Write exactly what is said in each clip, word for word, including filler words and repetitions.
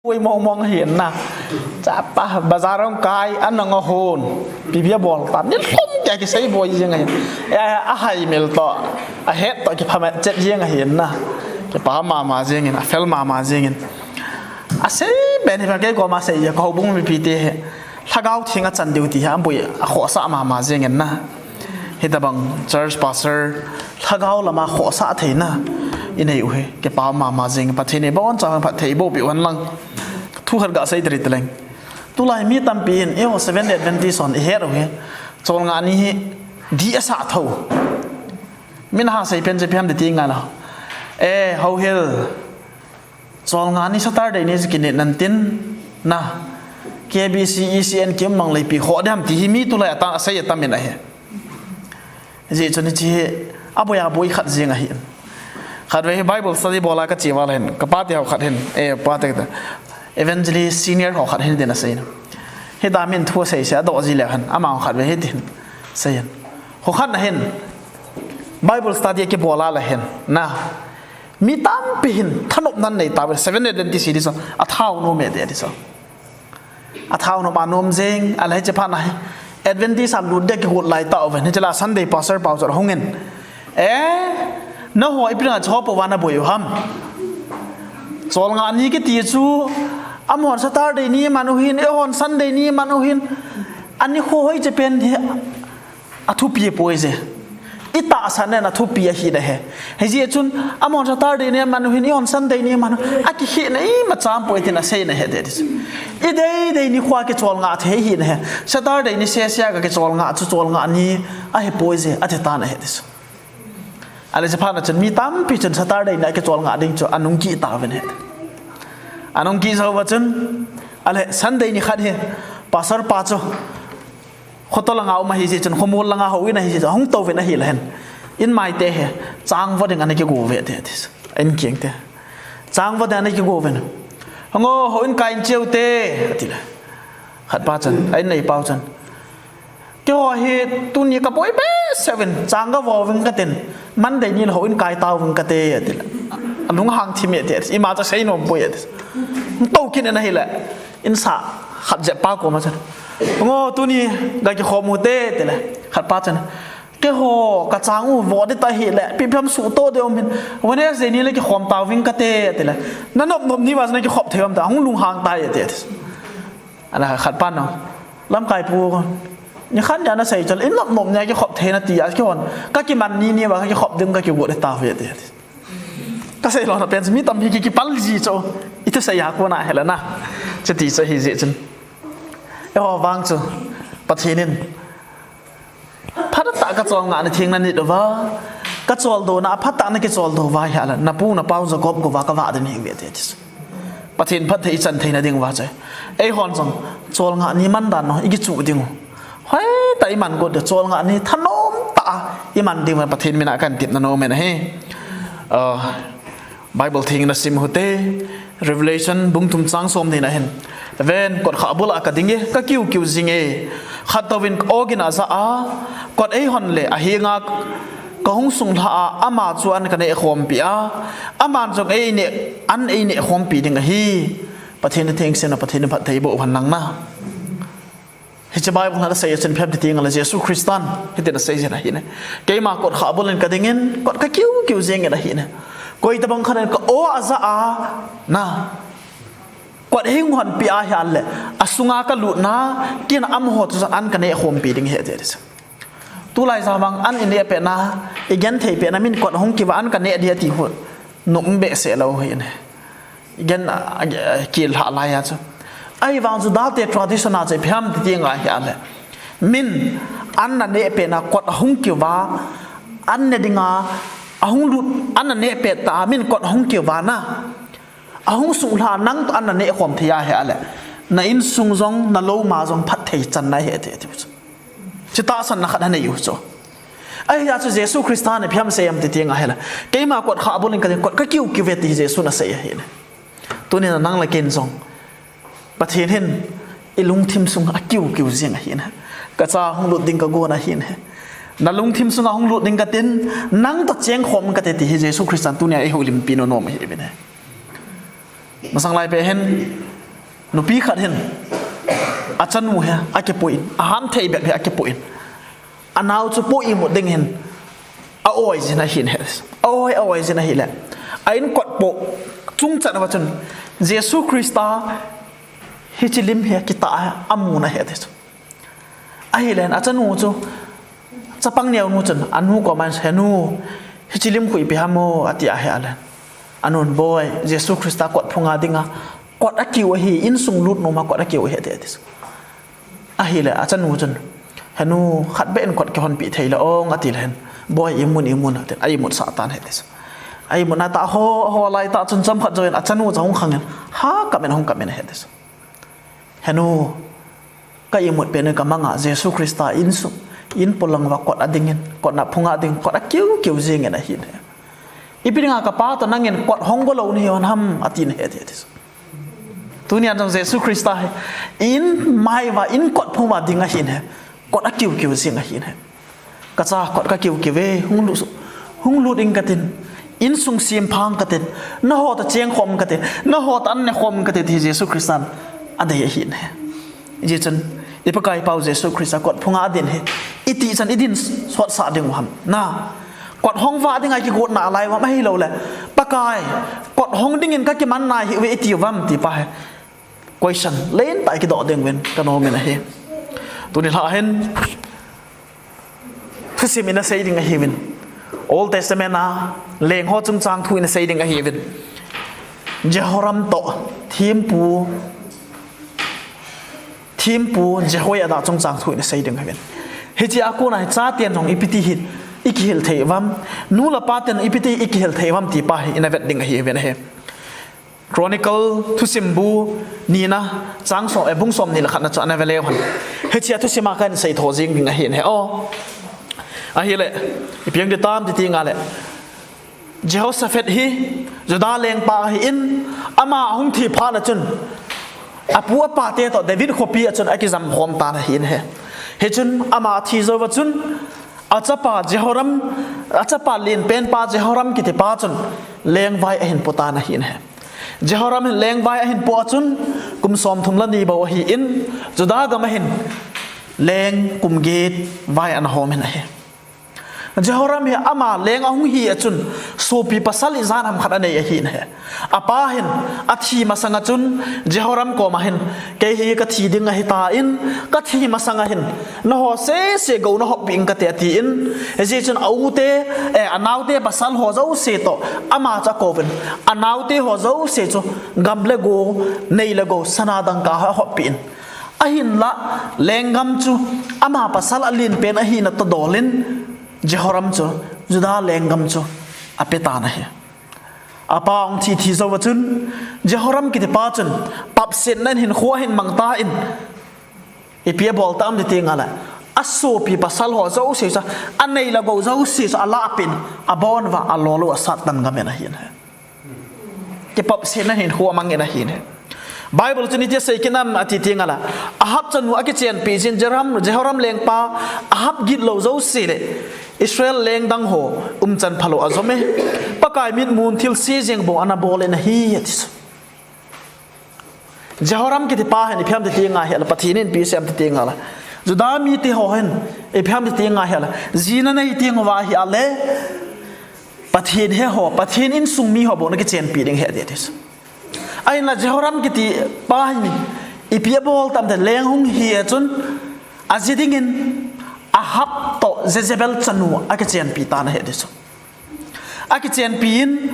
Ui mong mong ahi na. Chapa, bazar hung kai, an hung ahon. Ipi ipi abol tam. Ni lhom kei kisei boi jeng ahi. Eh, ahaimil toh. Ahet toh kiphamet chet jeng ahi na. Kipa mama jeng in, afel mama jeng in. Asei bep hi kei koma sei a, ka houbung mipite hi. Lhagao Theng achan diu ti hi, aboi akhohsah mama jeng in na. Hitabang church pastor, lhagao lama khohsah theina inei u hi, kipa mama jeng, Pathen in abonchauvin phatthei eiboh peh u hen lang. Thu khat gasei tari taleng. Tulai mi tampi in, eiho Seventh Day Adventist hon ihet u hi, Cholngah ni hi dih asah tho. Min ahasei pen chu ipi ham ti ti ngai lou. Eh, Houhil. Cholngah ni Saturday ni chu kinit nan tin na. K B C, E C N, kim mang lei pi kho dem ti hi mi tulai atan asei atam in ahi. Hijeh chun hiche hi aboi aboi khat jeng ahi. Khatvei hi Bible study bol a kache val hin, ka pate ho khat hin, eh, pate khat, evangelist senior ho khat hin tin asei na. Hita min thu asei se adoh ji le hin, ama ho khatvei hitin asei hin. Ho khat na hin, Bible study kibol a le hin, na. Mi tampi hin thanopna anei tauve, Seventh Day Adventist hi ti chu, athao nom e ti chu. Athao nom a nom jeng, ahile hiche phat na hi. Adventist a lut dia kigot lai tauve, hiche la Sunday pastor pau chu ahung in. Eh, nangho ipi dinga chopou va naboi u ham. Cholngah ni kiti chu, amahon Saturday ni man u hin, eihon Sunday ni man u hin. Ani kho hoi che pen hi. Athupi poi je. Itahsan na thupi ahi na he. Hijeh chun, amahon Saturday ni man u hin, eihon Sunday ni man u. Akikhehna imacha um poi tin asei na ahi ti chu. Idei dei nikho kicholngah thei ahi na he. Saturday ni sese a kakicholngah chu Cholngah ni ahi poi je, ati tan ahi ti chu. Ahile hiche phat na chun mi tampi chun Saturday ni kicholngah ding chu anung kit tauvin ahi. Anung kit jou va chun, ahile Sunday ni khat hi, pastor pa chu, Khotol langa um ahi jeh chun, khomol langa houin ahi jeh chun, ahung touvin ahile hin. In maite hi, chang vo ding ana kigo uve ti, ti. In keng te. Chang vo ding ana kigo uvin. Hung o, houin kai in cheu te, ati le. Khat pa chun, a in nei pau chun. Keiho hi, tuni kaboi behseh uvin, chang gavo uving katin. Monday ni le houin kai tauving kate, ati le. Alunghang thim e ti, ati. Ima chu sei nom poi, ati. Tou kit in ahile. Insa khat jep pa koma chun. Ngo tuni ga kikhom u te, tile. Khat pa chun. Keiho, kachang u vo ding ta hile, ipi ham suhto ding um hin. Wednesday ni le kikhom tauving kate, tile. Nanop nop ni va chun kikhop thei um ta, hung lunghang tai, ati. Ahile khat pa no. Lamkai pu. Nikhat nia nasei chun, in nop nop nia kikhop thei nati a, keihon. Kakiman ni ni va, kakikhop ding kakigot ding tauve, ati. Kasei lona pen chu mi tampi ki, kipal ji chu. Ithusei a kona hile na. Chuti chu ahi jeh chun. Eiho vang chu. Pathen in. Phatah a kacholngah na theng nanit uva. Kacholdo na aphatah a nakicholdo uva ahile. Napu napau Jacob koma kavah ding nahiuve ti chu. Pathen phatthei ichan theina ding uva chu. Eihon jong. Cholngah ni man dan u. Ikichuh ding u. Hoitah a iman got ding, cholngah ni thanom tah a iman ding uva Pathen mina kahin tepna nom e ahi. Ah, Bible theng nasim u hite, Revelation bung thum chang som ni na hin. Ven, kot khat bul a kading e, kakiu kiu jing e. Khat touvin ogin ajah a, kot eihon le ahenga kahung sunglha a, ama chu an kaneh khompi a, aman jong eineh, an eineh khompi ding ahi. Pathen thengse na, Pathen phatthei boh u hen lang na. Hiche Bible na asei a chun ipi ham ti teng le Jesu Christan, hitin asei jin ahi ne. Keima kot khat bul in kading in, kot kakiu kiu jing in ahi ne. Koi tabang khat in ka o ajah a, na. Kot eihung honpi a ahile, asunga kalut na, kei in amaho chu an kaneh khompi ding ahi ti. Tulai jong vang an ineh pet na, igenthei pet na min kot hung kiva an kaneh ding ati hon. Nom behseh lou ahi ne. Igen, a, a, kil ha lai a chu. Ahivang chu Juda te tradition a chu ipi ham ti teng ahile. Min an naneh pet na kot ahung kiva, an ne dinga, ahung lut, an naneh pet ta, min kot ahung kiva na. Ahung sunglha nang toh an naneh khom thei ahile. Na insung jong, na lou ma jong phatthei chan na ahi ti, ti chu. Chu tahsan na khat anei u chu. Ahia chu Jesu Christa in ipi ham asei em ti teng ahile. Keima kot khat bul in kading, kot kakiu kiu ve ti Jesu in asei ahi ne. Tunin nang le kei in jong. Pathen hin ilungthim sunga akiu kiu jing ahi ne. Kacha hung lut ding kagon ahi ne. Na lungthim sunga hung lut ding katin, nang toh cheng khom kate ti hi Jesu Christa in tunia eihoulimpi nom ahi ne. Masang lai pen hin, Nupi khat hin achanu hi akipui in, ahamthei bep hi akipui in, anao chu po imut ding hin a-oi jin ahin he. A-oi, a-oi jin ahile, a-in kot po chungchan uva chun Jesu Christa hiche lim hi akitah a amun ahi ati chu. Ahile achanu chu, chapang neonu chun anu koma, "He nu, hiche lim khu ipi ham o?" ati ahile, anun, "Boi, Jesu Christa kot phunga dinga kot akiu ahi, insung lut noma kot akiu ahi," ati, ati chu. Ahile achanu chun, "He nu, khat beh in kot kihonpi thei le ong," atile hin, "Boi, imun, imun," atin, a-imut sah tan ahi ati chu. A-imut na tah ho, ho lai tah chun chomkhat jouvin achanu chu ahung khangin, ha kap in, ahung kap in ahi ati chu. "He nu, ka imut pen in ka manga Jesu Christa insung, in polang uva kot adingin, kot na phunga ding, kot akiu kiu jingin ahin he. Ipi dinga kapa toh nangin kot hong go lou nahi hon ham?" atin ahi ati, ati chu. Tunia jong Jesu Christa hi in mai uva, in kot phung uva ding ahin he. Kot akiu kiu jing ahin he. "Ka cha, kot kakiu kiu ve, hung lut, hung lut ing katin, insung sem phang katin, naho toh cheng khom katin, naho toh an ne khom katin," ti Jesu Christan adei ahin he. Hijeh chun i Pakaipa u Jesu Christa kot phunga adin hi iti chan idin sotsah diu ham? Na, kot hong vah dinga kigotna alai uvam, ahilouleh, "Pakai, kot hong dingin kakiman nai hih uve," iti uvam ti pa hi question lentah kidoh ding uvin kanom in ahi. Tuni lha hin thusim ina sei ding ahiuvin, Old Testament a leng ho chungchang thu ina sei ding ahiuvin, Jehoram toh thempu, thempu Jehoiada chungchang thu ina sei ding ahiuvin. Hichea kona hi chaten jong ipi ti hi ikihil thei uvam, nu le paten ipi ti ikihil thei uvam ti pa hi ina vet ding ahiuvin ahi. Chronicle thusim bu nina, chang som, eh, bung somni le khatna chu ana ve leu hen. Hichea thusim a kahin sei tho jing ding ahin he o. Ahile, ipi ati tam ti ti nga le, Jehoshaphat hi Judah lengpa ahin, ama ahung thi phat na chun, apu apa te toh David khopi a chun akijam khom tan ahin he. Hichun ama thi jou va chun, achapa Jehoram, achapa lenpen pa Jehoram kiti pa chun lengvai ahin po tan ahin he. Jehoram hin lengvai ahin po a chun kum somthum le ni bou ahin, Judah gam a hin leng kum get vai ana hom in ahi. Jehoram hi ama leng ahung hi a chun sopi pasal ijat ham khat anei ahin he. Apa hin athi masang a chun Jehoram koma hin, "Kei hi kathi ding ahitan, kathi masang a hin naho sese gou nahoppi ing kate," atin. Hijeh chun a u te, eh, anao te pasal ho jouse toh ama chu akouvin, anao te ho jouse chu gam le go, nei le go, sana dangka ho ahoppi in. Ahinlah, lenggam chu ama pasal alen pen ahina toh dol in, Jehoram chu Judah lenggam chu ape tan ahi. Apa ahung thi thi jou va chun, Jehoram kiti pa chun papsetna in hinkho ahin mang tan, ipi abol tam ti ti nga le, asopi pasal ho jouse chu, anei le gou jouse chu alahpeh in, abon uva alol u asat tan gam in ahin he. Kipapsetna hinkho amang in ahin he. Bible chun itia sei kit nam ati ti nga le, Ahab chanu akichenpi jin Jehoram, Jehoram lengpa Ahab gitlou jouse le Israel leng dang ho umchan phalou ajom e. Pakai mitmun thilse jeng bou ana bol in ahi, ati chu. Jehoram kiti pa hin ipi ham ti ti nga hia le, Pathen in ipi asei em ti ti nga le, Judah mite ho hin ipi ham ti ti nga hia le, jin anei teng uva ahile, Pathen he ho, Pathen insung mi ho bou nakichenpi ding ahi, ati, ati chu. Ahinla Jehoram kiti pa hin ipi abol tam ti le, leng hung hi a chun aji dingin Ahab toh Jezebel chanu akichenpi tan ahi, ati chu. Akichenpi in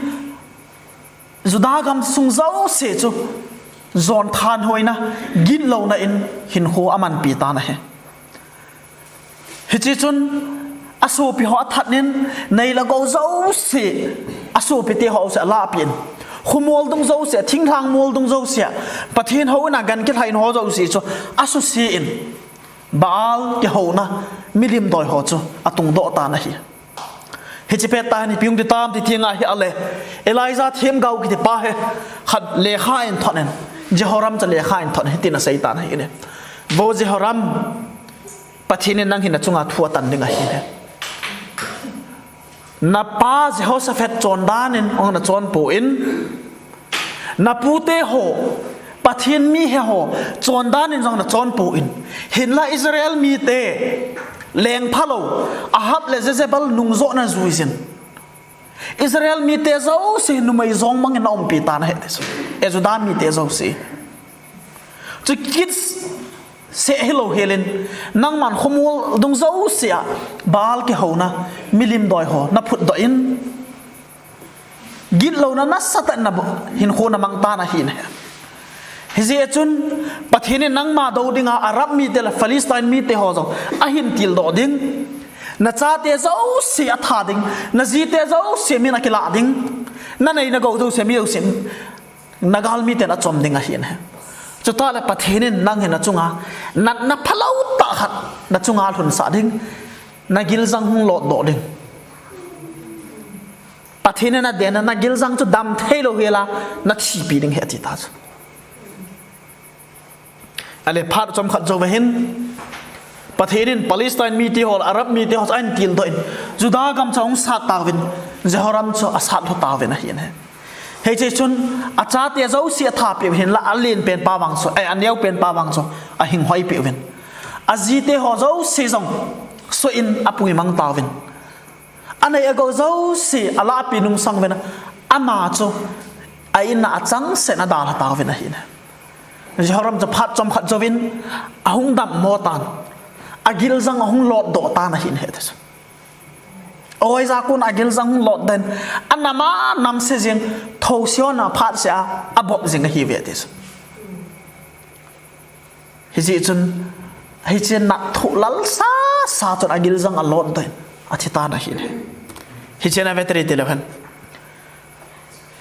Judah gamsung jouse chu jon thanhoina, gitlouna in hinkho amanpi tan ahi. Hiche chun asopi ho athat in, nei le gou jouse, asopi te ho jouse alahpeh in, kho mol dung jouse, thinglhang mol dung jouse, Pathen houin a gan kilhai in ho jouse chu asuse in, Baal kihouna milim doi ho chu atungdoh tan ahi. Hiche pet tah hin ipi hung ti tam ti ti nga hia le, Elijah themgao kiti pa hi khat lekha ahin thot in, Jehoram chu lekha ahin thot in, hitin asei tan ahi ne. Vo Jehoram, Pathen in nang hin nachunga thu atan ding ahi ne. Napa Jehoshaphat chondan in hung nachon poi, napute ho Pathen mi heho, chondan in jong nachon poi. Hinla Israel mite, leng phalou, Ahab le Jezebel nungjoh najuijin. Israel mite jouse numei jong mang in naumpi tan ahi ti chu. E Juda mite jouse. Chu kit seh hilou helin, nangman khomol dung jouse a, Baal kihouna, milim doi ho, naphutdoh in. Gitlouna nasatah in nahinkho namang tan ahi. Hijeh chun, Pathen in nangma dou dinga Arab mite le Palestine mite ho jong ahin tildoh ding. Nachate jouse atha ding, najite jouse min akilah ding. Nanei nagou jouse mi jousen, nagalmiten achom ding ahi. Chuteng le Pathen in nang hin nachunga natna phalou tah khat nachunga lhunsah ding, nagiljang hung lotdoh ding. Pathen in adenna nagiljang chu damtheilou hela, nathipi ding ahi ati ta chu. Ale phat chomkhat jouva hin, Pathen in Palestine mite ho, Arab mite ho ahin tildoh in, Juda gam chu ahung sat tauvin, Jehoram chu asat lhu tauvin ahi. Hiche chun, achate jouse athapeh uvin hinla, alenpen pa vang chu, ai, aneopen pa vang chu ahing hoipeh uvin. Ajite ho jouse jong soh in apui mang tauvin. Anei agou jouse alahpi nungsang uvin, ama chu a-in a achangseh in adalha tauvin ahi. Jehoram chu phat chomkhat jouvin ahung dammo tan, agiljang ahung lotdoh tan ahi ti chu. Ahoiya kon agiljang hung lotdoh in, anam a namse jeng, thouseona phatsea abop jing ahiuve ti chu. Hijeh chun, hiche natthoh lal sasa chun agiljang alotdoh in, athi tan ahi. Hiche na vetri tileu hen.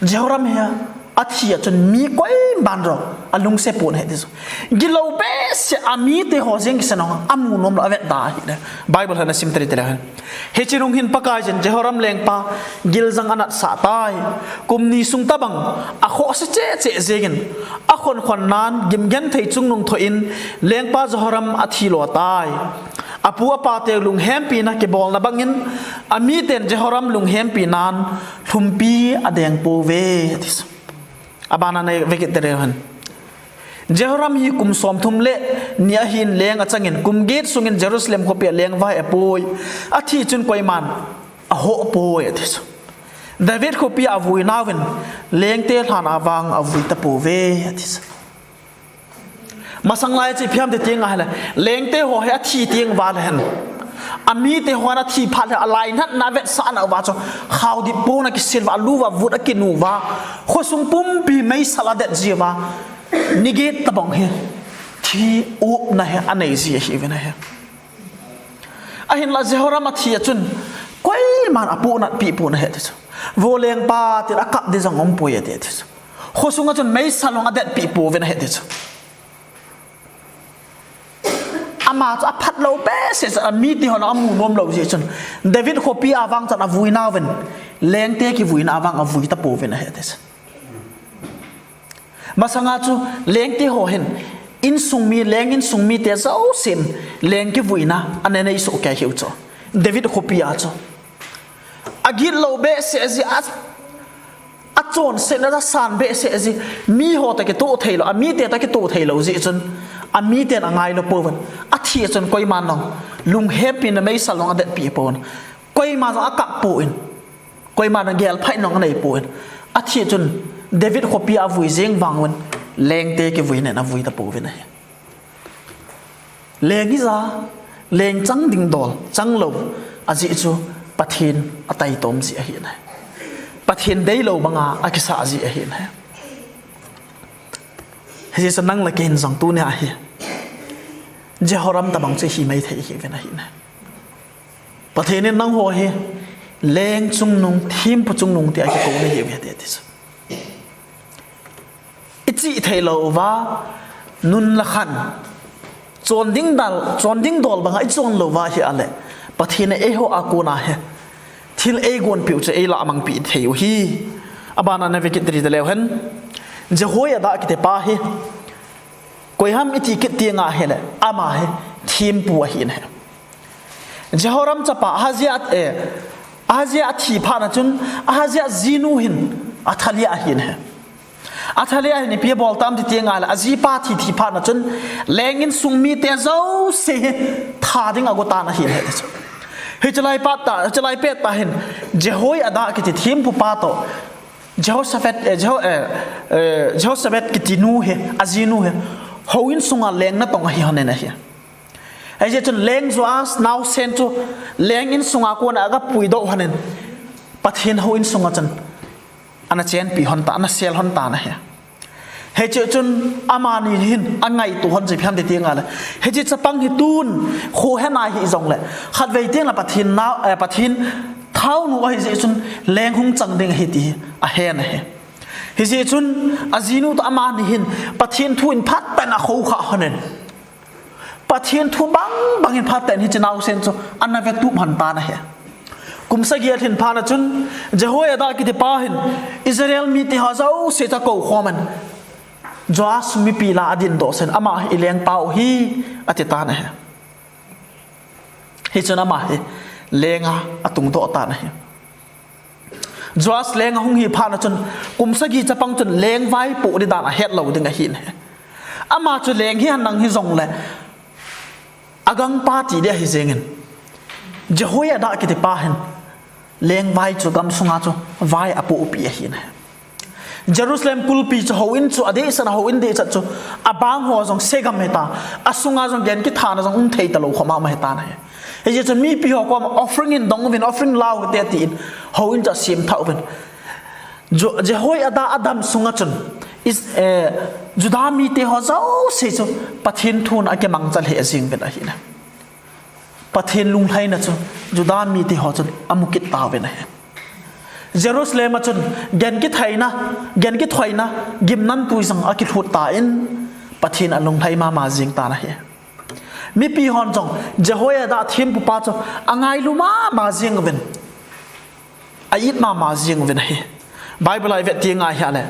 Jehoram hi athi a chun mi koiman jong alungset pon ahi ti chu. Gilou behseh a mite ho jeng kisan jong amu nomlou avetda ahi. Bible hin asim tri tileu hen. Hiche nung hin Pakaiyin Jehoram lengpa giljang anatsah tai. Kum ni sung tobang akhohse cheh cheh jengin, akhonkhon nan gimgenthei chungnung thoh in lengpa Jehoram athi lo tai. Apu apateu lunghempina kibolna bangin, amiten Jehoram lunghempi nan lhumpi adeng pouve, ati. Abana nei vekit tireu hen. Jehoram hi kum somthum le ni ahin leng achangin, kum get sungin Jerusalem khopi a leng vai apoi. Athi chun koiman ahoh poi, ati chu. David khopi a avui nauvin, lengte lhan a vang avui tapouve, ati chu. Masang lai chu ipi ham ti teng ahile, lengte ho hi athi teng uva le hen, amite hon athi phat le alainatna avetsahna uva chu, khaodip pon akisil uva, alu uva vut akinu uva, khosung pumpi meisel adet jiuva, ni get tobang hi thi upna hi anei ji ahiuvin ahi. Ahinla Jehoram athi a chun, koiman apohnatpi pon ahi ti chu. Vo lengpa tin akap ding jong umpoi ati ti chu. Khosunga chun meisel jong adetpi pouvin ahi ti chu. Ama chu aphatlou behseh chu, amite hon amu nomlou jeh chun, David khopi a vang chan avui nauvin, lengte kivuina a vang avui tapouvin ahi ti chu. Masanga chu lengte ho hin, insung mi, leng insung mite jousen leng kivuina ana nei soh kei ahiu chu. David khopi a chu, agitlou behseh jeh a, achonsetna asan behseh jeh, miho toh kitoh theilou, amite toh kitoh theilou jeh chun, amiten angailou pouvin, athi a chun koiman jong lunghempina meisel jong adetpi pouvin, koiman jong akap pon, koiman jong gelphat jong anei pon, athi a chun David khopi a avui jeng vangin, lengte kivuina in avui tapouvin ahi. Leng ija, leng chang ding dol changlou ajeh chu Pathen ataitom jeh ahi nai. Pathen deilou banga akisah jeh ahi nai. Hijeh chun nang le kei hin jong tunia hi Jehoram tobang chu ihi maithei ihiuvin ahi nai. Pathen in nangho hi leng chungnung, thempu chungnung tia kikou nahiuve ati, ati chu. Ichih theilou uva, nun le khan, chon ding dal, chon ding dol banga ichon lou uva ahile, Pathen in eiho a kona hi thil eigonpiu chu eilamangpi thei u ahi. Abana na vekit ri taleu hen. Jehoiada kiti pa hi koiham iti kit teng ahile, ama hi thempu ahi nai. Jehoram chapa Ahazia, eh, Ahazia athi phat na chun, Ahazia jinu hin Athalia ahi nai. Athah le ahin ipi abol tam ti ti ngai le, ajipa thi thi phat na chun, leng insung mite jouse hi tha ding ago tan ahi le ti chu. Hiche lai phat ta, hiche lai pet ta hin, Jehoiada kiti thempu pa toh, Jehoshaphat, eh, Jeho-, eh, eh, Jehoshaphat kiti nu hi, ajinu hi, houin sunga leng natong ahi hon in ahi. Hijeh chun leng Joas naosen chu leng insunga kona aga puidoh hon in, Pathen houin sunga chun ana chenpi hon ta, ana sel hon tan ahi. Hiche chun amani hin angaito hon chu ipi ham ti ti ngai le, hiche chapang hi tun khohe nai hih jongle, khatvei teng le Pathen nau, eh, Pathen thaonu ahi jeh chun leng hung chang ding ahi ti hi ahen ahi. Hijeh chun ajinu toh amani hin Pathen thu in phat tah in akhou kha hon in, Pathen thu bang bang in phat tah in hiche naosen chu ana vetup hon tan ahi. Kum sagi alhin phat na chun, Jehoiada kiti pa hin Israel mite ho jouse chu akou khom in, Joas mipi lah a adindoh sen, ama hi ilengpa u ahi, ati tan ahi. Hichun ama hi lenga atungdoh tan ahi. Joas lenga hung hi phat na chun, kum sagi chapang chun leng vaipoh ding dan ahet lou ding ahi in ahi. Ama chu leng hihen lang hijongle, agangpa ti ding ahi jeng in, Jehoiada kiti pa hin leng vai chu gamsunga chu vai apohpi ahi in ahi. Jerusalem kulpi chu houin chu, adehset a houin dehchat chu, abang ho jong segam hita, asunga jong gen kithana jong um thei talou khom a um ahi tan ahi. Hijeh chun mipi ho koma offering in dong uvin, offering lau hite tin, houin chu asem thah uvin. Jo-, Jehoiada adam sunga chun, Is-, eh, Juda mite ho jouse chu Pathen thun akimangcha lheh jeng uvin ahi in ahi. Pathen lunglhaina chu Juda mite ho chun amu kit tauvin ahi. Jerusalem a chun gen kithoina, gen kithoina gimnamtui jong akilhut tan, Pathen alunglhai mama jeng tan ahi. Mipi hon jong Jehoiada thempu pa chu angailu mama jeng uvin, a-it mama jeng uvin ahi. Bible a ivet teng ahile,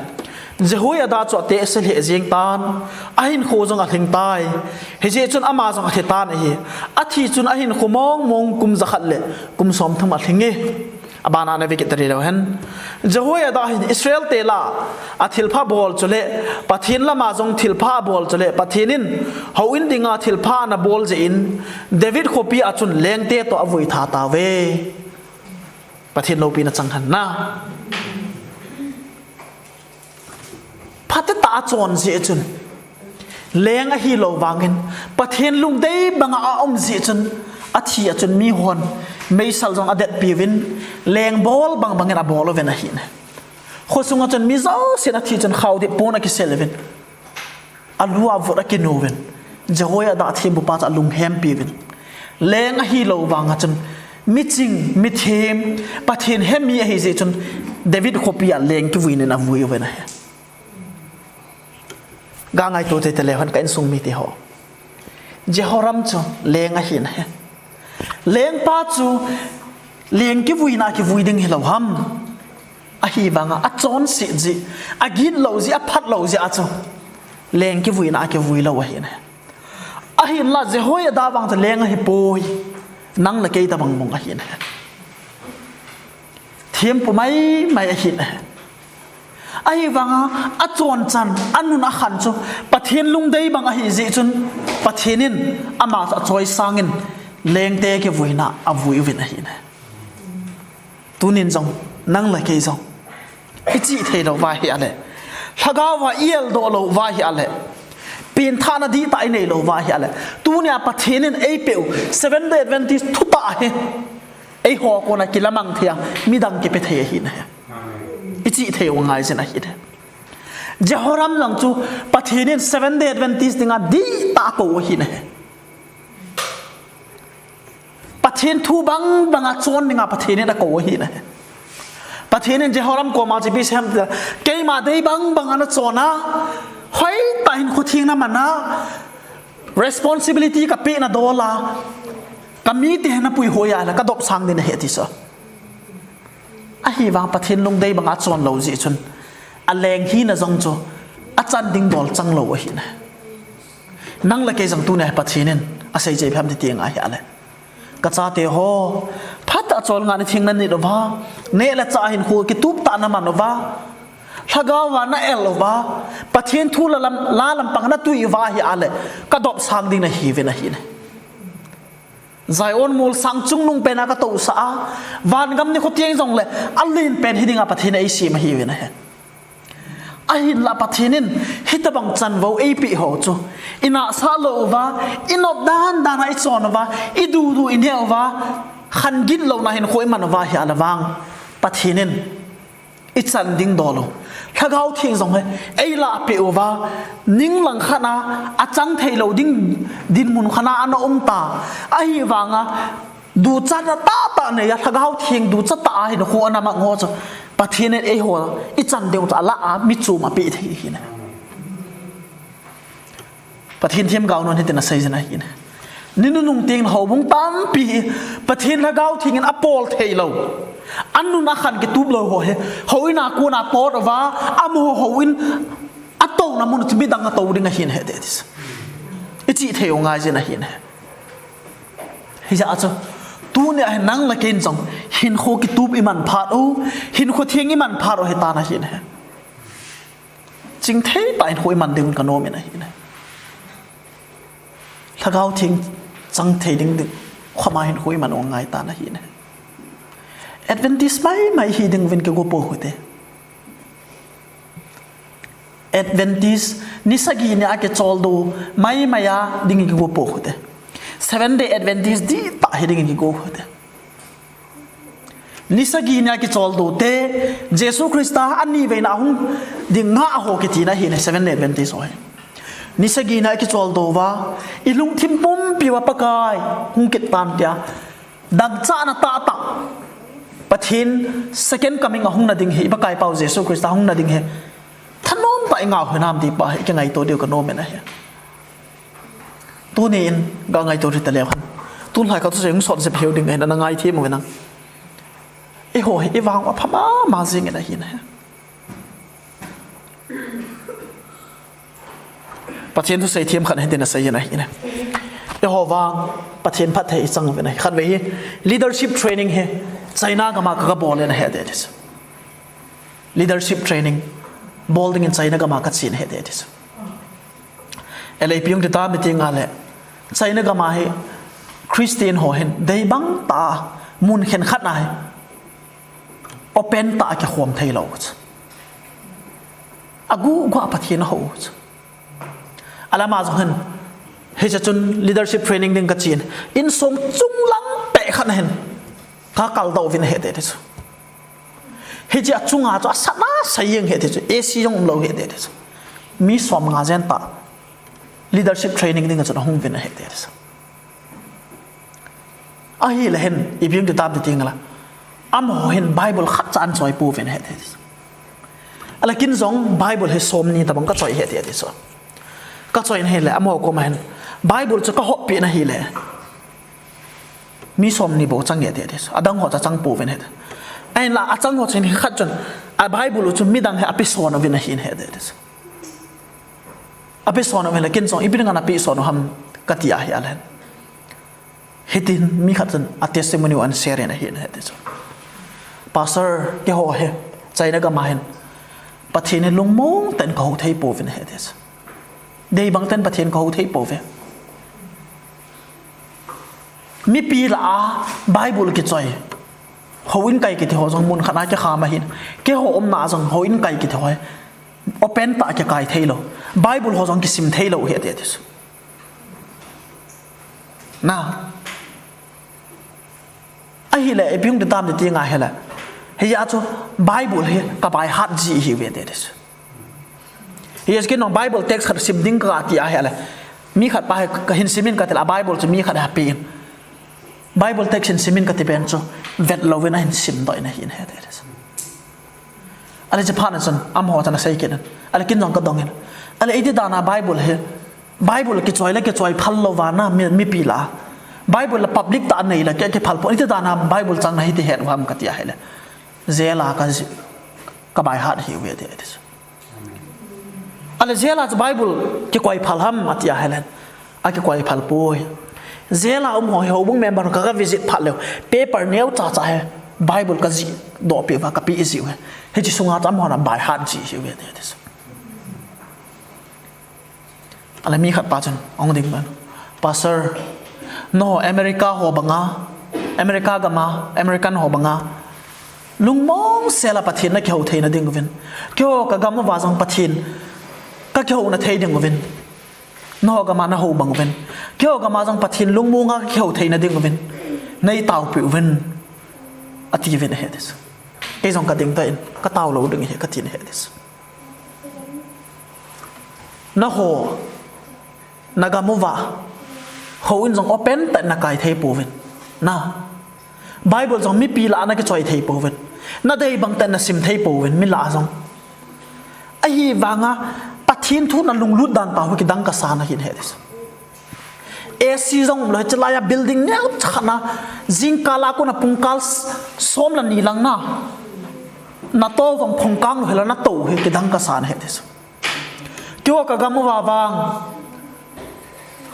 Jehoiada chu atehse lheh jeng tan, ahinkho jong alhing tai. Hijeh chun ama jong athi tan ahi. Athi chun ahinkho mong mong kum jakhat le kum somthum alhing e. Abana ana ve kit talou hen. Jehoiada hin Israel te lah a thilpha bol chule, Pathen lama jong thilpha abol chule, Pathen in houin dinga thilpha ana bol jeh in, David khopi a chun lengte toh avui tha tauve. Pathen loupina chang hen. Phatah a achon jeh chun, leng ahilou vangin, Pathen lungdei banga aum jeh chun, athi a chun mihon meisel jong adetpi uvin, leng bol bang bangin abol uvin ahi in. Khosunga chun mi jousen athi chun khaodip pon akisel uvin, alu a vot akinu uvin, Jehoiada thempu pa chu alunghempi uvin, leng ahilou vanga chun, miching, mithem, Pathen hemi ahi jeh chun, David khopi a leng kivuina in avui uvin ahi. Ga ngaito teitei leu hen ka insung mite ho. Jehoram chu leng ahi in ahi. Lengpa chu leng kivuina a kivui ding hilou ham? Ahivanga achonset jeh, agitlou jeh, aphatlou jeh a chu leng kivuina a kivui lou ahi in ahi. Ahinla Jehoiada vang chu leng ahipoi, nang le kei tobang mong ahi in ahi. Thempu maimai ahi in ahi. Ahivanga achonchan, anun akhan chu Pathen lungdei bang ahi jeh chun, Pathen in ama chu achoisangin lengte kivuina a avui uvin ahi in ahi. Tunin jong, nang le kei jong, ichih theilou va ahile, lhagao a i-eldoh lou va ahile, pengthahna dihtah inei lou va ahile, tunia Pathen in eipeh u Seventh Day Adventist thutah hi eiho kona kilamang thei a, midang kipe thei ahi in ahi. Ichih thei u angaijin ahi in ahi. Jehoram jong chu Pathen in Seventh Day Adventist dinga dihtah akou ahi in ahi. Pathen thu bang banga chon dinga Pathen in akou ahi in ahi. Pathen in Jehoram koma chu ipi asei ham tile, keima dei bang banga nachon a, hoitah in khutheng naman a, responsibility kapeh nadol a, kamite hi napui hoi a ahile kadopsang ding nahi ati chu. Ahivang Pathen lungdei banga achon lou jeh chun, aleng hina jong chu achan ding bol chang lou ahi in ahi. Nang le kei jong tunia hi Pathen in asei chu ipi ham ti teng ahile, kachate ho, phatah a cholngah ni theng nanit uva, neh le chah a hinkho kitup tah naman uva, Lhagao va na el uva, Pathen thu la lam, la lampang na tui uva ahi a le, ka dopsang ding nahiuvin ahi ne. Zion mol sang chungnung pen a ka tousah a, vangam nikho tieng jong le, alen pen hi dinga Pathen in eisem ahiuvin ahi. Ahinla Pathen in, hitabang chanvou eipeh ho chu, i nahsah lou uva, i nop dan dan a i chon uva, i dudu i neh uva, khan gitlouna hinkho i man uva ahi a le vang, Pathen in, i chan ding dol u. Lhagao Theng jong hi, ei lahpeh uva, ning lang khat a, achang thei lou ding, dinmun khat a ana um ta. Ahivanga, duchatna tahtah nei a, Lhagao Theng duchat tah a hinkho ana mang ho chu, Pathen in eiho, i chan ding u chu a lah a, mi chom a peh thei ahi ne. Pathen themgao nun hitin asei jin ahi ne. Ni nunung teng houbung tampi hi Pathen Lhagao Theng in apol thei lou, anun akhan kitup lou ho hi, houin a kon a tot uva, amaho houin atouna mun chu midang a tou ding ahi ne, he te tis. I chih thei u ngai jin ahi ne. Hijeh a chu, tuni a hin nang le kei in jong, hinkho kitup i man phat u, hinkho theng i man phat u hi tan ahi ne. Chingthei tah in hinkho i man ding un ka nom in ahi ne. Lhagao Theng chang thei ding ding, khoma hinkho i man u ngai tan ahi ne. Adventist mai mai hi ding uvin kigo pou hite. Adventist, ni sagi ni a kicholdo mai mai a ding kigo pou hite. Seventh Day Adventist dihtah hi ding kigo hite. Ni sagi ni a kicholdo te, Jesu Christa ani veina hung ding ngah ho kitina ahi ne, Seventh Day Adventist ho hi. Ni sagi ni a kicholdo uva, i lungthim pumpi uva Pakai hung kit tan tia, dangchahna tahtah, Pathen second coming a hung na ding hi, i Pakai pau Jesu Christa hung na ding hi, thanom tah i ngah u hinam ti pa hi, i kingaito diu ka nom in ahi. Tuni in, ga ngaito ri ta leu hen. Tulai ka thusei hung sot jep hiu ding ahi na, na ngai thim u nang. Eiho hi, i vang u apha mama jing in ahi na hi. Pathen thusei themkhat hitin asei in ahi ne. Eiho vang, Pathen phatthei i chang uvin ahi. Khatvei hi, leadership training hi, China gam a ka, ka bol in ahi ati ati chu. Leadership training bol dingin China gam a ka chen ahi ati ati chu. Ahile ipi hung ti tam iti nga le, China gam a hi Christian ho hin, dei bang tah a, mun khenkhat na hi, open tah a kikhom thei lou chu. Aguh guh a Pathen a hou chu. Alama jong hin, hiche chun leadership training ding ka chen. Insung chung lang peh khat na hin, ka kal doh uvin ahi ati ati chu. Hiche a chunga chu asat na sa jeng ahi ati chu. A C jong um lou ahi ati ati chu. Mi som nga jen tah leadership training ding a chun ahung uvin ahi ati ati chu. Ahile hin, ipi hung ti tam ti ting la. Amaho hin Bible khat cha ana choi pouvin ahi ati. Ahile ken jong Bible hi som ni tabang ka choi ahi ati ati chu. Ka choi in ahile, amaho koma hin, Bible chu ka hoppi in ahile, mi som ni bou chang ahi ati ati chu. Adang ho cha chang pouvin ahi ati. Ahinla, achang ho chun khat chun, a Bible u chu midang hi ape son uvin ahi ahi ati chu. Ape son uvin le, ken jong ipi dinga na pe son u ham ka ti ahi ale. Hitin mi khat chun a testimony u ana share in ahi, ahi ati chu. Pastor, keiho hi, China gam a hin, Pathen hi lungmong tah in ka hou thei pouvin ahi ati chu. Dei bang tah in Pathen ka hou thei pouve. Mipi lah a Bible kichoi. Houin kai kiti ho jong mun khat na kikham ahin. Keiho umna a jong houin kai kiti ho hi open tah a kikai thei lou. Bible ho jong kisim thei lou ahi ati ati chu. Na. Ahile, ipi hung ti tam ti ti nga ahile. Hijeh a chu Bible hi ka by heart ji ahiuve ati ati chu. Hijeh a chu ken jong Bible text khat sim ding ka ti ahile. Mi khat pa hi ka hin sim in ka ti le, a Bible chu mi khat hi ape in. Bible text hin sim in ka ti pen chu vet louvin ahin sim doh in ahi ahi ati ati chu. Ahile chuphat na chun, amaho chun asei kit in. Ahile ken jong ka dong in. Ahile iti dan a Bible hi, Bible kichoi le kichoi phal louva na mi, mipi lah a. Bible la public tah a nei le ki, kiphal pon. Iti dan a Bible chang na hiti het u ham ka ti ahile. Jail a ka ji, ka by heart ahiuve ati, ati chu. Ahile jail a chu Bible kikoi phal ham ati ahile. Akikoi phal poi. Jail a um ho hi houbung member ho ka, ka visit phat leu. Paper neo cha cha hi Bible ka ji. doh peh uva kapeh jiu ahi. Hiche sunga chu amahon a by heart ji ahiuve ati chu. Ahile mi khat pa chun ahung ding uvin, Pastor, nangho America ho banga, America gam a American ho banga lungmong sel a Pathen nakihou theina ding uvin, keiho kagam uva jong Pathen kakihouna thei ding uvin, nangho gam a nahou bang uvin, keiho gam a jong Pathen lungmong a kakihou theina ding uvin neitaopeh uvin, atiuvin ahi ati chu. Kei jong kading tan, katao lou ding ahi katin ahi ati chu. Nangho nagam uva houin jong open tah in nakai thei pouvin, na Bible jong mipi lah a nakichoi thei pouvin, nadei bang tah in nasim thei pouvin, mi lah a jong. Ahivanga Pathen thu nalunglut dan pa hi kidang kasa nahin ahi ati chu. AC jong umlou, hiche laiya building neocha khat na jingkal a kona pungkal som le ni lang na, nato vang phungkang lou hela nato hi kidang kasa nahi ati chu. Keiho kagam uva vang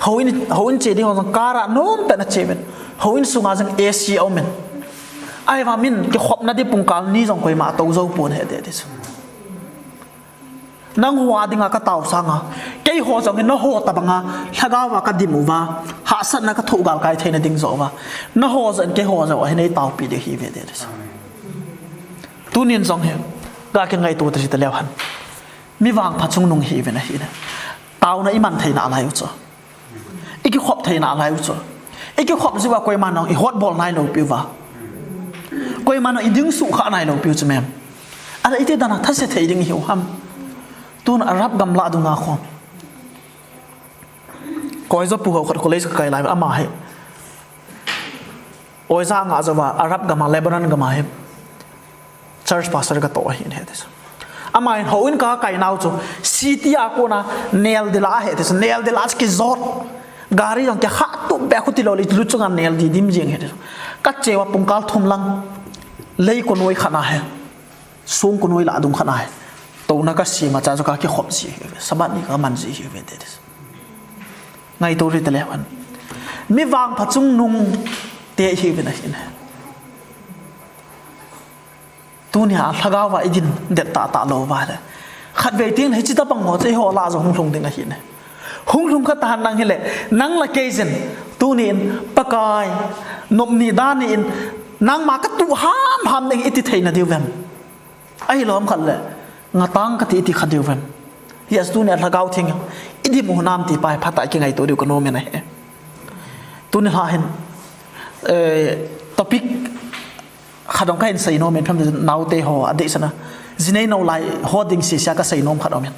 houin, houin che ding ho jong car a nomtah in ache uvin, houin sunga jong AC aumin, ahivang min kikhopna di pungkal ni jong koima ato jou pon ahi ati chu. Nangho a dinga katao sanga, keiho jong hi nangho tobanga lhagao a kadim uva, hahsatna kathoh galkai theina ding joh uva, nangho jong keiho jong hi neitaopeh ding ahiuve ati chu. Tunin jong hi kakingaito tahite leu hen, mi vangpha chungnung ihiuvin ahi. Taona iman theina lai u chu, ikikhop theina lai u chu, ikikhop jiuva koiman jong ihotbol nailou piuva, koiman jong iding suhkhah nailou piu chu mem. Ahile iti dana thase thei ding ihiu ham? Tun Arab gam lah dunga khom, koijapu ho khat college kakai lai, ama hi oja ngah jouva Arab gam a, Lebanon gam a hi church pastor katoh ahin ahi ati chu. Aman houin kakai nau chu city a kona neldil a ahi ati chu, neldil a chu kijot, gari jong kikhah tup beh, khuti lou le lut chunga nel didim jeng ahi ati chu. Kacheuva pungkal thum lang, lei konoi khat na hi, song konoi lah dung khat na hi, touna kasem a cha chu kakikhop ji ahiuve, Sabbath ni kaman ji ahiuve ati chu. Ngaito tahite leu hen, mi vangpha chungnung te ihiuvin ahi. Tunia lhagao va idin det tahtah lou uva le, khatvei teng hiche tobang ho chu eiho lah a jong hung lhung ding ahi. Hung lhung kha tahen nang hile, nang le kei jin, tunin Pakai nopni dan in, nangma katuh hamham ding iti theina diu vem? Ahilou ham khat le, ngatang kati iti kha diu vem? Hijeh chun tunia Lhagao Theng idim u hinam ti pa hi phatah a kingaito diu kanom in ahi. Tuni lha hin, eh, topic khat jong kahin seinom in, ipi ham naote ho adeh sana, jinei nou lai ho ding sese a kaseinom khat aumin,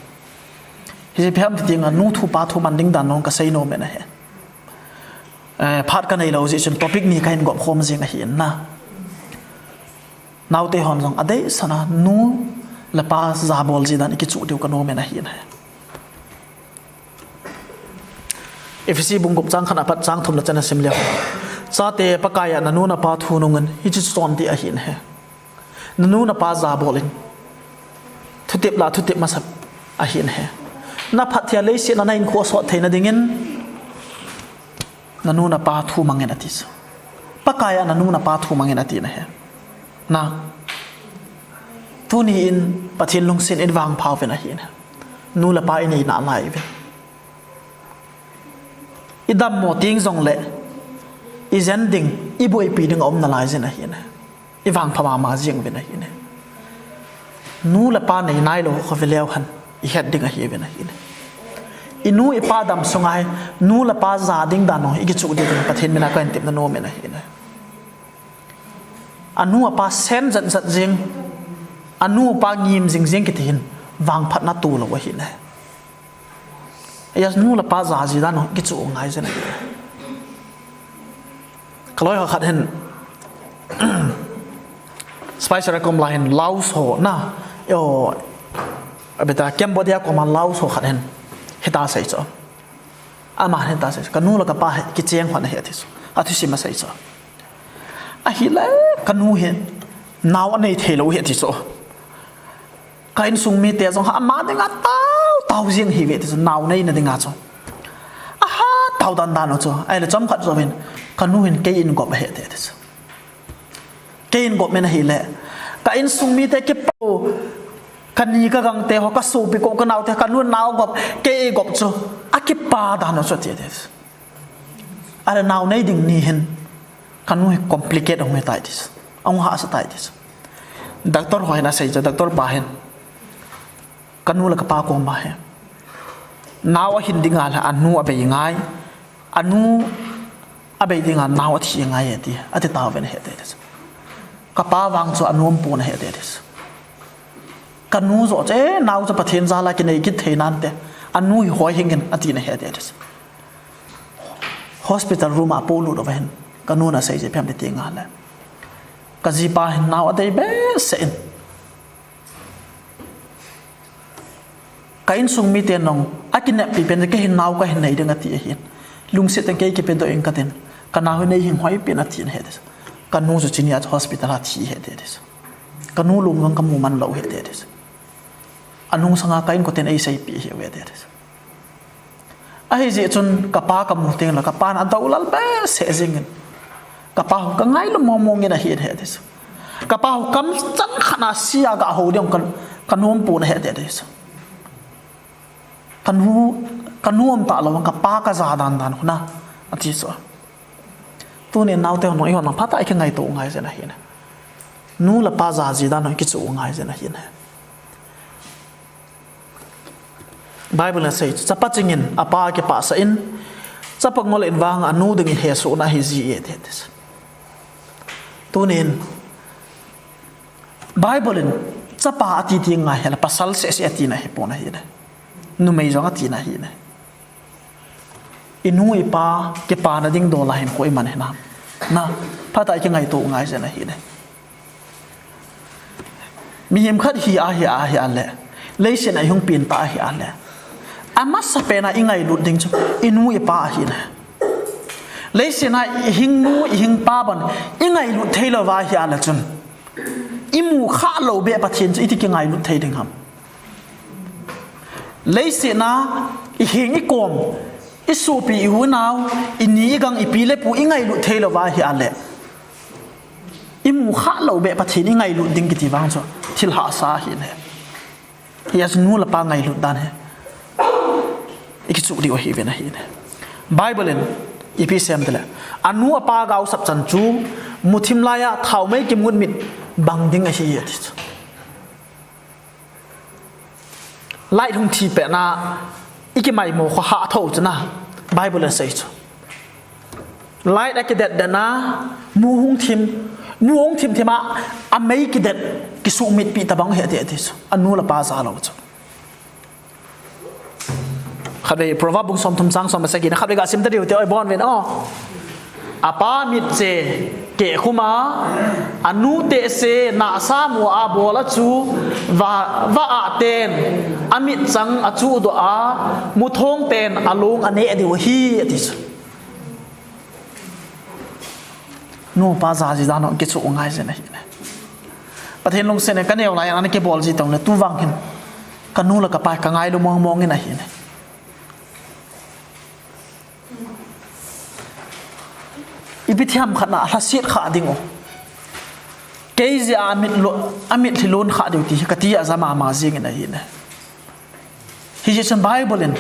hiche ipi ham ti tenga nu thu pa thu man ding dan jong kaseinom in ahi. Eh, phat kanei lou jeh chun topic ni kahin gop khom jing ahi in na. Naote hon jong adeh sana nu le pa jabol ji dan ikichuh diu kanom in ahi ahi. Ephesi bung gup chang khat apat chang thum le chan a sim leu, chate, Pakai a nanu napa thu nungin, hiche chu chonse ahi ahi. Nanu napa jabol in, thutep lah thutep masa ahi ahi. Naphat thei a leiset a nahinkho sot theina dingin nanu napa thu mangin ati chu. Pakai a nanu napa thu mangin ati ahi. Na, tunin Pathen lungset in vangpha uvin ahi. Nu le pa inei nalai uvin, idammo teng jongle ijen ding, iboipi ding aum nalai jin ahi. Ivangpha mama jing uvin ahi. Nu le pa nei nailou khovah leu hen ihet ding ahiuvin ahi. Inu ipa dam sunga hi nu le pa ja ding dan jong ikichuh diu Pathen mina kahin tepna nom in ahi. Anu apa sen jat jat jing, anu apa ngim jing jing kiti hin vangphatna tolou ahi. Aya nu le pa ja ji dan jong kichuh ngai jin ahi. Kaloi ho khat hin, Spicer a kom lai hin Laos ho na, o, abeta Cambodia koma Laos ho khat hin hita sei chu. Aman hita sei chu, kanu le kapa hi kicheng hon ahi ati chu, athusim asei chu. Ahile kanu hi nao anei theilou ahi ati chu. Ka insung mite jong ama dinga tao tao jing ahiuve ati chu, nao neina dinga chu. Ahat tao dan dan u chu, ahile chomkhat jouvin kanu hin kei in gop ahi ati chu. Kei in gop min ahile, Ka insung mite kipa, ka ni ka gangte ho, ka sopi ko, ka naote, ka nu nao gop, kei gop chu, akipa dan u chu ati ati. Are nao nei ding ni hin, ka nu hi complicate hung hi tai ati. Ahung hahsa tai ati. Doctor ho hin asei chu, doctor pa hin. Ka nu le ka pa koma hi. Nao ahin dinga le anu abei ngai. Anu abei dinga nao athi ngai ati. Ati tauvin ahi ati. Ka pa vang chu anu aum pon ahi ati. Ka nu joh chu, eh, nao chu Pathen jal a kinei kit thei nante. Anu hi hoi hingin ati na ahi ati. Hospital room a apolut uva hin. Ka nun asei chu ipi ham ti nga le. Ka jipa hin nao adei behseh in. Ka insung mite nong, akineppi pen, kei hin nao kahin nei ding ati ahin. Lungset in kei kipedoh ing katin. Ka nao hi nei hing hoi pen ati na ahi ati. Ka nu chu chunia chu hospital a thi ahi ati. Ka nu lung jong ka mu man lou ahi ati. Anung sanga ka inkoten eiseipeh ahi uve ati. Ahijeh chun ka pa ka mu teng le, ka pan adou lal behseh jingin. Ka pa ho ka ngailu mong mong in ahi ati. Ka pa ho kam chan khat na sia ga ho ding ka, ka nu aum pon ahi ati. Ka nu, ka nu aum talou, ka pa ka ja dan dan khu na, ati chu. Tunin naote ho nung, eiho nung phatah a ikingaito ngai jeng ahi ne. Nu le pa ja ji dan ho ikichu ngai jeng ahi ne. Bible in asei, chapa chingin apa kipahsah in, chapa ngol in vang anu dingin hesohna ahi ji e, ati. Tunin, Bible in chapa ati ti ngai hel, pasal seh seh ati na ahi pon ahi ne. Numei jong ati na ahi ne. I nu i pa kipana ding dol a hin koi man hinam. Na, phatah a ikingaito ngai jeng ahi ne. Mihem khat hi ahi ahi a le. Leiset a ihung pen ta ahi a le. Amasapen a ingailut ding chu i nu i pa ahi ne. Leiset a ihing nu ihing pa ban ingailut thei lou va ahi a le chun. Imu kha lou beh Pathen chu iti kingailut thei ding ham. Leiset a ihing ikom, isopi ihunau, ini igang ipi le pu ingailut thei lou va ahi a le. Imu kha lou beh Pathen ingailut ding kiti vang chu thil hahsa ahi ne. Hijeh chun nu le pa ngailut dan hi ikichu diu ahi uvin ahi ne. Bible in ipi asei em tile. Anu apa gaosap chan chu muthim laiya thaomei kimut mit bang ding ahi ati chu. Light hung thi pet na ikimaimo kho ha tho chu na Bible in asei chu. Light akidet det na, mu hung thim, mu hung thim thim a, amei kidet, kisuhmitpi tabang ahi ati ati chu. Anu le pa ja lou chu. Khatvei Proverb bung somthum chang som le sagi na khatvei ga sim ta diu te oi bon ven o. Apa mitche keh khum a, anu tehse nahsa mu a bol a chu, va, va a ten, amit chang achuh doh a, muthong ten alung aneh diu ahi ati chu. Nu pa ja ji dan ho kichu ngai jeng ahi ne. Pathen lungset in ka neo lai a ana kibol ji tong le tu vang hin. Ka nu le ka pa ka ngailu mong mong in ahi ne. Ipi thiem khat na lhaset kha ding u. Kei jeh a amit lo, amit lhilon kha diu ti hi ka ti a ja mama jing in ahi ne. Hijeh chun Bible in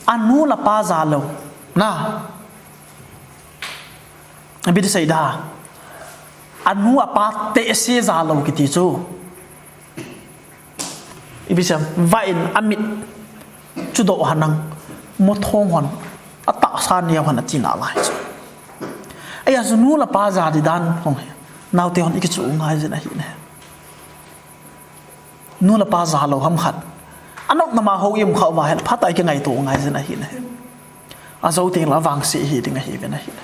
anu le pa ja lou. Na. Ipi ti sei da. Anu apa tehse ja lou kiti chu. Ipi sei, va in amit chuh doh hanang, muthong hon, atahsa neo hon ati nalai chu. Ahijeh chun nu le pa ja di dan hung hi. Naote hon ikichu ngai jeng ahi ne. Nu le pa ja lou ham khat. Anop nama hou i um kha uva hel, phatah a ikingaito ngai jeng ahi ne. Ajou teng le avangse hi ding ahi uvin ahi ne.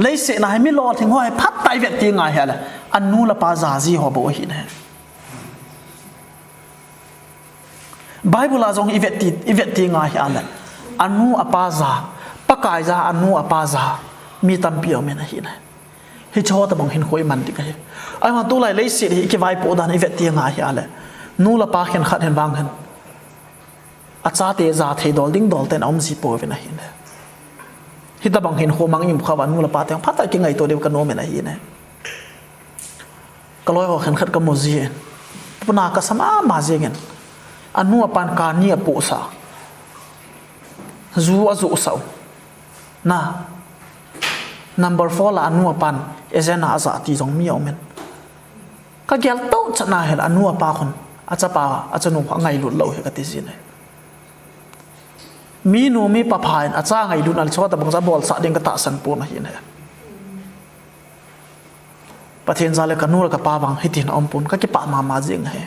Leiset na hi mi lolhing ho hi phatah a ivet ti ngai hel. Anu le pa ja ji ho bou ahi ne. Bible a jong ivet ti, ivet ti ngai hel. Anu apa ja, Pakai ja, anu apa ja. Mi tampi um in ahi ne. Hiche ho tabang hin koi man ding ahi. Ahivang tulai leiset hi ikivaipoh dan ivet ti ngai hel. Nu le pa khenkhat hin vang hin. Achate ja thei dol ding dol ten aum ji pouvin ahi ne. Hitabang hin kho mang i um kha uva nu le pa te phatah a kingaito diu ka nom in ahi ne. Kaloi ho khenkhat kamu jin. Puna kasa mama jingin. Anu apan kani apohsah. Ju ajohsah u. Na. Number four la anu apan agenda ajah ti jong mi aumin. Kagel toh chan ahile anu apa khun achapa, achanu angailut lou ahi kati jin ahi. Minu mipa pha in acha ngailutna le chutobang cha bolsah ding katahsan pon ahi ne. Pathen jal le kanu le kapa vang hitin aumpon, kakipah mama jing ahi.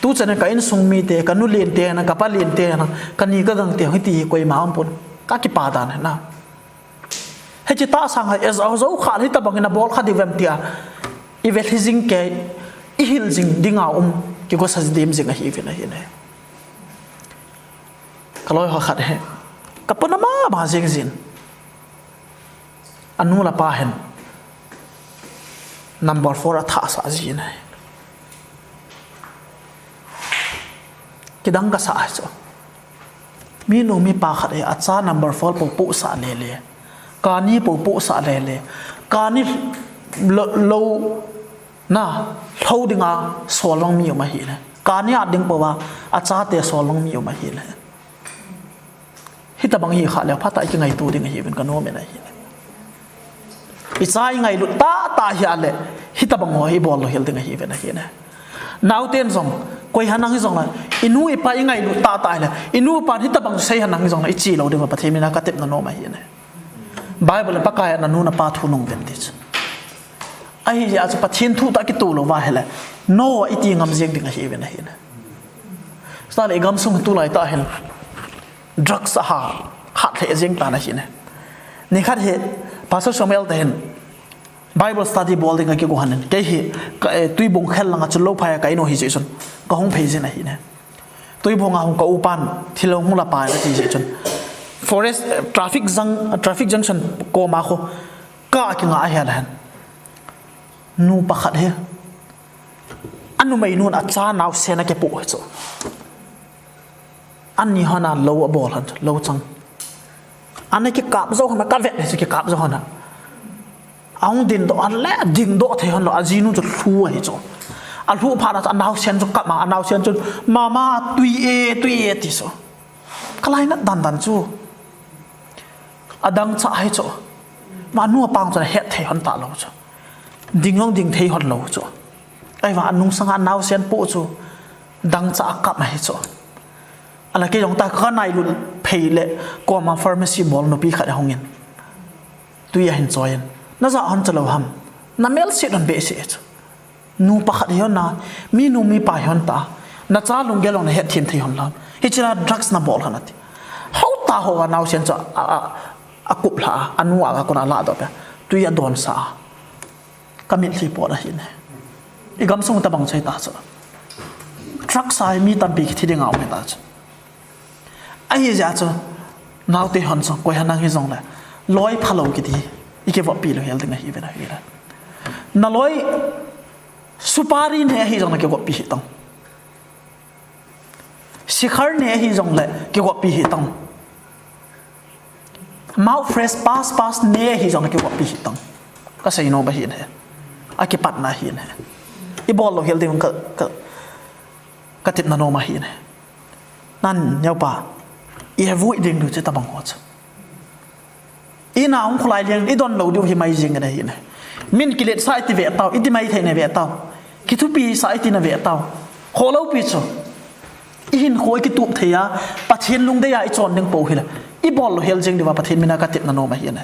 Tuchan in ka insung mite, kanu lente na, kapa lente na, kani kagang te hiti hi koima aumpon, kakipah dan ahi na. Hiche tahsan hi, ejou kha le hitobang in abol kha diu vem tia ivet hi jing kei, ihil jing dinga um, kigosa dim jing ahiuvin ahi ne. Kaloi ho khat hi, kapuna mama jing jin. Anu le apa hin number four athahsah jin ahi. Kidang kasa ahi chu. Minu mipa khat hi acha number four po pohsah lele. Kani po pohsah lele. Kani lou, lou na, lou dinga sol vang mi um ahile. Kani at ding pouva achate sol vang mi um ahile. Hitobang hi kha le phatah a ikingaito ding ahiuvin kanom in ahi. Icha ingailut tahtah ahile, hitobang ho hi ibol louhel ding ahiuvin ahi ne. Naoten jong, koi henlang hijongle, inu ipa ingailut tahtah ahile, inu ipan hitobang sei henlang hijongle, iche lou diuva Pathen mina katepna nom ahi ne. Bible in Pakai a nanu napa thu nungvin ti chu. Ahijeh a chu Pathen thu toh kitoh louva ahile, no iti ngam jeng ding ahiuvin ahi ne. Chutah le igamsung tulai tah hin drugs aha hat lheh jeng tan ahi ne. Nikhat hi Pastor Samuel te hin Bible study bol dinga kigo hon in, kei hi ka, eh, Tuibong khel langa chun Louphai a ka in u ahi jeh chun kahung phei jin ahi ne. Tuibong a hung ka upan thil hung la pai ati jeh chun forest, eh, traffic jung-, traffic junction koma khu ka kinga ahi a le hin nupa khat hi anumeinu in acha naosen akipoh hi chu. Ani hon a lou abol hon, lou chang. Ana kikap jou hon a, kavet hi chu kikap jou hon a. Ahung dingdoh hon le, dingdoh thei hon lou, ajinu chu lhu ahi chu. Alhu phat a chu anaosen chu kap ma, anaosen chu, "Mama, tui e, tui e," ti chu. Kalainat dandan chu. Adangchah ahi chu. Ama nu apa chu ahet thei hon talou chu. Ding jong ding thei hon lou chu. Ahivang anungsanga anaosen poh chu dangchah a kap ahi chu. Ahile kei jong tah ka nailut phei le koma pharmacy bol nupi khat ahung in. Tui ahin choi in. Najah hon chalou ham. Namel set hon behseh chu. Nupa khat hi hon a, minu mipa hi hon ta. Nacha lunggel jong nahet them thei hon lou ham. Hiche la drugs nabol hon ati. Hou tah hoa naosen chu a, a, akup lha a, anu a kon a ladoh peh. Tui adonsah a. Ka mitlhi pot ahi ne. Igamsung tobang chu hita chu. Drugs a hi mi tampi kithi dinga um hita chu. Ahijeh a chu, naote hon chu, koi henlang hijongle, loi phalou kiti, ikivoppi louhel ding ahiuvin ahi le. Naloi, supari ne ahi jongle kivoppi hih tan. Sikhar ne ahi jongle kivoppi hih tan. Mouth fresh pass pass ne ahi jongle kivoppi hih tan. Kasei nom ahi ne. Akipatna ahi ne. Ibol louhel ding ka, ka, katepna nom ahi ne. Nan, neopa, i avoid ding diu chu tobang ho chu. Ina hung kholai leng, idon lou diu hi mai jing ahi ne. Min kiletsah iti ve tau, iti mai thei ne ve tau. Kithupisah iti na ve tau. Kholou pi chu. Ihinkho ikitup thei a, Pathen lungdei a ichon ding pou hile. Ibol louhel jeng diuva Pathen mina katepna nom ahi ne.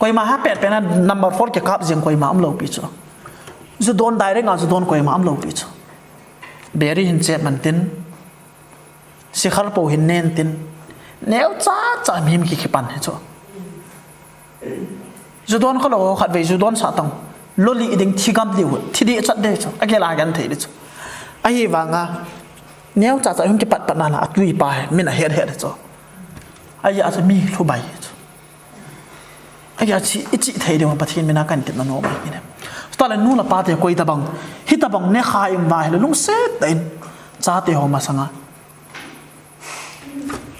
Koima ha pet pet na number four kikap jeng koima umlou pi chu. Ju don direct a ju don koima umlou pi chu. Beri hin chet man tin. Sikhar po hin nen tin. Neocha cha mihim kikhi pan hi chu. Ju don khalou khatvei ju donsah tan. Lolih ding thi gam diu, thi dih chat dih chu. Agel a gan thei dih chu. Ahivanga. Neocha cha hung kipat pat na la atui pa hi. Min ahet het chu. Ahijeh a chu mi lhubai hi chu. Ahia chu, ichih thei diu Pathen mina katepna nom ahi ne. Chutah le nu le pa te koi tobang, hitobang nekha ium uva ahile lungset tah in chate ho masanga.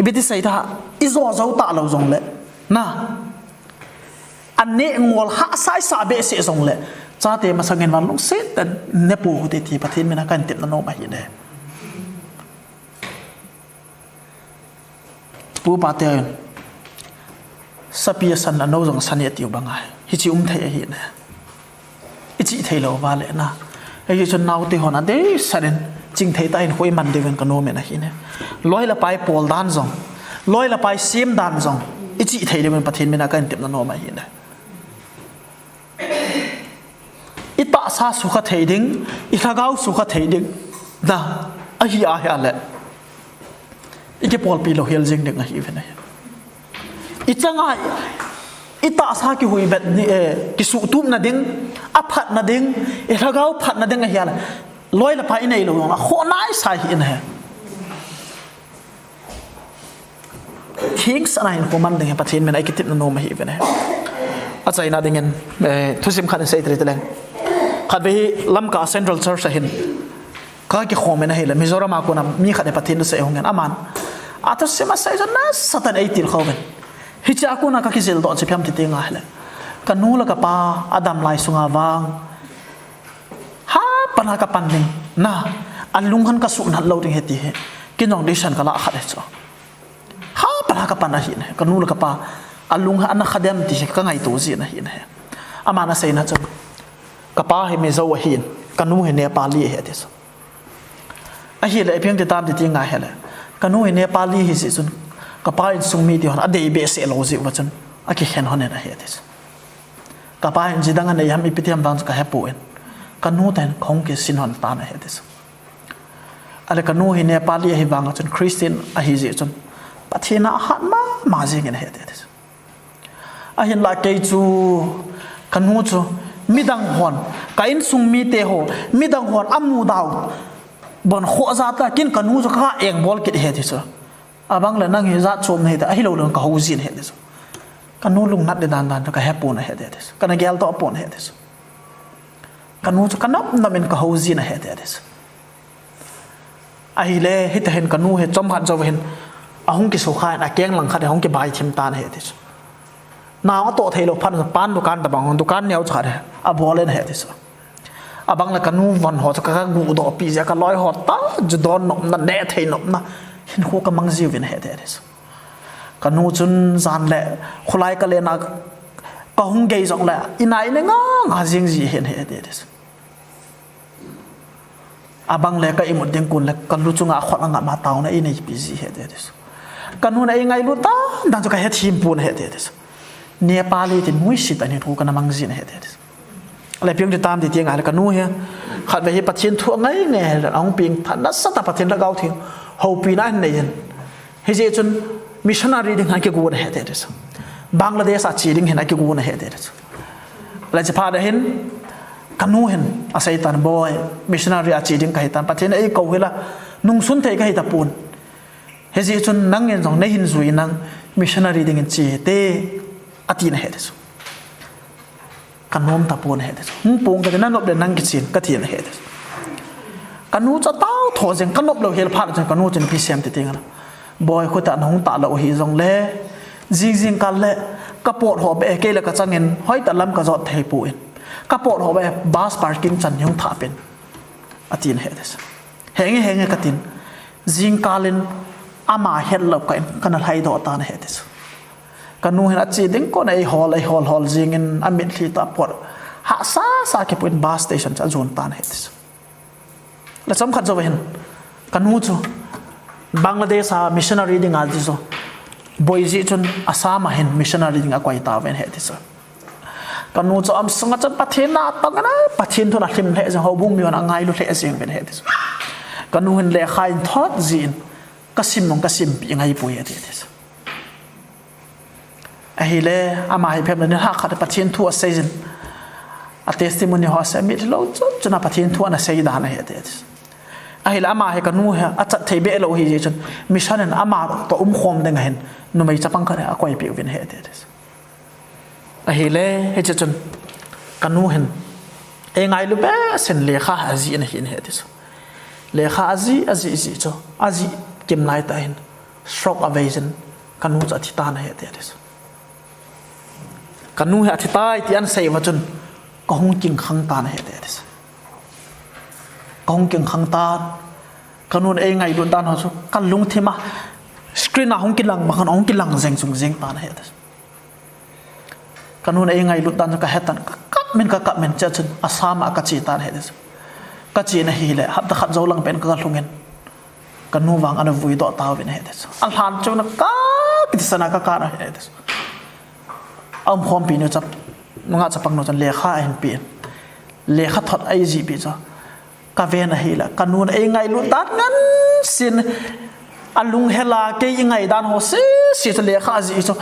Ipi ti sei ta, ijo jou talou jongle. Na. Aneh ngol hahsa isah behseh jongle. Chate masangin vang lungset tah in ne pou hite ti Pathen mina kahin tepna nom ahi ne. Pu pa te, sapi asan a nou jong asan e tiu bang ahi. Hichi um thei ahi ne. Ichi thei lou va le na. Hichi chun naote hon adei sanin ching thei tah in koi man diuvin ka nom in ahi ne. Loi le pai pol dan jong, loi le pai sem dan jong ichi thei diuvin Pathen mina kahin tepna nom ahi ne. I tahsa sukha thei ding, i lhagao sukha thei ding, na, ahi ahile, i kipolpi lou hel jing ding ahi ve na. I changa, i tahsa kihui bet ni, eh, kisuh tup na ding, aphat na ding, i lhagao phat na ding ahi ahile, loi le pai i nei lou jong, akhoh nai sa hi in he. Things ana hin kho man ding hi Pathen mina i kitepna nom ahi ve ne. Achaina dingin, eh, thusim khat in sei tele. Khatvei hi Lamka Central Church ahin. Ka kikhom in ahile, Mizoram a kona mi khat in Pathen thu asei hung in aman. Athusim asei jong nasatah in ei tilkhou vin. Hichea kona ka kijil doh chu ipi ham ti teng ahile. Ka nu le ka pa adam lai sunga vang. Hapan a ka pan ding, na, alung han ka suhnat lou ding ahi ti hi. Kei jong decision ka lah khat ahi chu. Hapan a ka pan ahi ne, ka nu le ka pa, alung han ana kha dem ti hi ka ngaito jin ahi ne. Aman asei na chu, ka pa hi Mizo ahin, ka nu hi Nepali ahi ati chu. Ahile, ipi ham ti tam ti ti ngai hile. Ka nu hi Nepali ahi jeh chun, ka pa insung mite hon adei behseh lou jeh uva chun, akikhen hon in ahi ati chu. Ka pa hin jidang anei ham ipi ti ham vang chu ka hepon. Ka nu tah in kahung kisin hon tan ahi ati chu. Ahile ka nu hi Nepali ahi vang a chun Christian ahi jeh chun Pathen a ahat mama jing in ahi ati chu. Ahinlah kei chu ka nu chu midang hon, ka insung mite ho, midang hon amu dau bon khoh jat a kin ka nu chu ka engbol kit ahi ati chu. Abang le nang hi jat chom nahi ta, ahilou le ka hou jin ahi ati chu. Ka nu lungnat di dan dan chu ka hepon ahi ati chu. Kana geldoh pon ahi ati chu. Ka nu chu ka nop nop in ka hou jin ahi ati chu. Ahile, hitahin ka nu hi chomkhat jou hin, ahung kisukha in akeng lang khat ahung kibai thim tan ahi ati chu. Nang atoh thei lou phat, pan dukan tabang, dukan neo cha khat hi abol in ahi ati chu. Abang le ka nu von ho chu ka, ka guhdoh pi jeh a ka loi ho ta, ju don nopna, neh thei nopna, hinkho ka mang jiuvin ahi ati chu. Ka nu chun jan le, khulai ka len a, ka hung gei jong le, i nai le nga, nga jing ji hin ahi ati chu. Abang le ka imut ding kon le ka lu chunga khut anga ma taona i neipi ji ahi ati chu. Ka nun eingailut dan dan chu ka hethem pon ahi ati chu. Nepali tin muisi tah in thu kana mang jin ahi ati chu. Le piang ti tam ti ti ngai le ka nu hi. Khatvei hi Pathen thu angai nge ahung peng tha nasatah Pathen Lhagao Theng houpina ahin nei in. Hijeh chun missionary ding a kigon ahi ati chu. Bangladesh a che ding hin akigon ahi ati chu. Le chuphat a hin, ka nu hin asei tan, "Boi, missionary a che ding kahi tan, Pathen in eikou hila, nungsun thei kahi tapon. Hijeh chun nangin jong neihin jui nang missionary dingin che te," atin ahi ati chu. Ka nom tapon ahi ati chu. Hung pong kate, nanop le nang kichen, katin ahi ati chu. Ka nu chu atao tho jeng, ka nop lou hel phat chun ka nu chun ipi asei em ti teng le, "Boi, khut a nahung tah lou ahi jongle, jing jing kal le, ka pot ho beh, kei le ka changin, hoitah lam ka jot thei pon. Ka pot ho beh, bus parking chan hung thah pen," atin ahi ati chu. "Henge, henge," katin. Jingkal in ama het lou kah in kana lhaidoh tan ahi ati chu. Ka nu hin ache ding kon a eihol, eihol, hol jing in amitlhi tah pot hahsa sa kipu in bus station chu ajon tan ahi ati chu. Le chomkhat jou hin, ka nu chu Bangladesh a missionary ding a ti chu, boi jeh chun Assam a hin missionary ding akoi tauvin ahi ati chu. Ka nu chu aum sunga chun Pathen na atong in, Pathen thun alhim lheh jeng, houbung mi hon angailu lheh jeng uvin ahi ati chu. Ka nu hin lekha in thot jin, ka sim nung ka simpi ngai poi ati ati chu. Ahile, ama hi phem le nilhah khat Pathen thu asei jin, a testimony ho asei, mitlhi lou chun chun a Pathen thu ana sei dan ahi ati ati chu. Ahile ama hi ka nu hi achat thei beh lou ahi jeh chun, mission in ama toh umkhom ding a hin, numei chapang khat hi akoipeh uvin ahi ati ati chu. Ahile, hiche chun, ka nu hin, eingailu behseh in lekha ajih in ahi in ahi ati chu. Lekha ajih, ajih, jih chu, ajih kim lai tah hin, stroke avei jin, ka nu chu athi tan ahi ati ati chu. Ka nu hi athi tai ti ana sei uva chun, Kahung kingkhang tan ahi ati. Kahung kingkhang tan. Kanun eingailut dan ho chu kalungthim a screen a hung kilang ma khan hung kilang jeng chung jeng tan ahi ati. Kanun eingailut dan chu kahe tan, kakap min, kakap min, chea chun asam a kache tan ahi ati. Kache na hile, hapta khat jou lang pen kalhungin. Kanu vang ana vuidoh tauvin ahi ati. Alhan chun ka kiti sana kakan ahi ati. Aumkhompi nu chap, nunga chapang nu chun lekha ahin pen. Lekha thot aijih pi chu. Kaven ahile, kanun eingailut dan ngansin. Alunghel a kei ingaidan ho sese chu lekha ajih chu.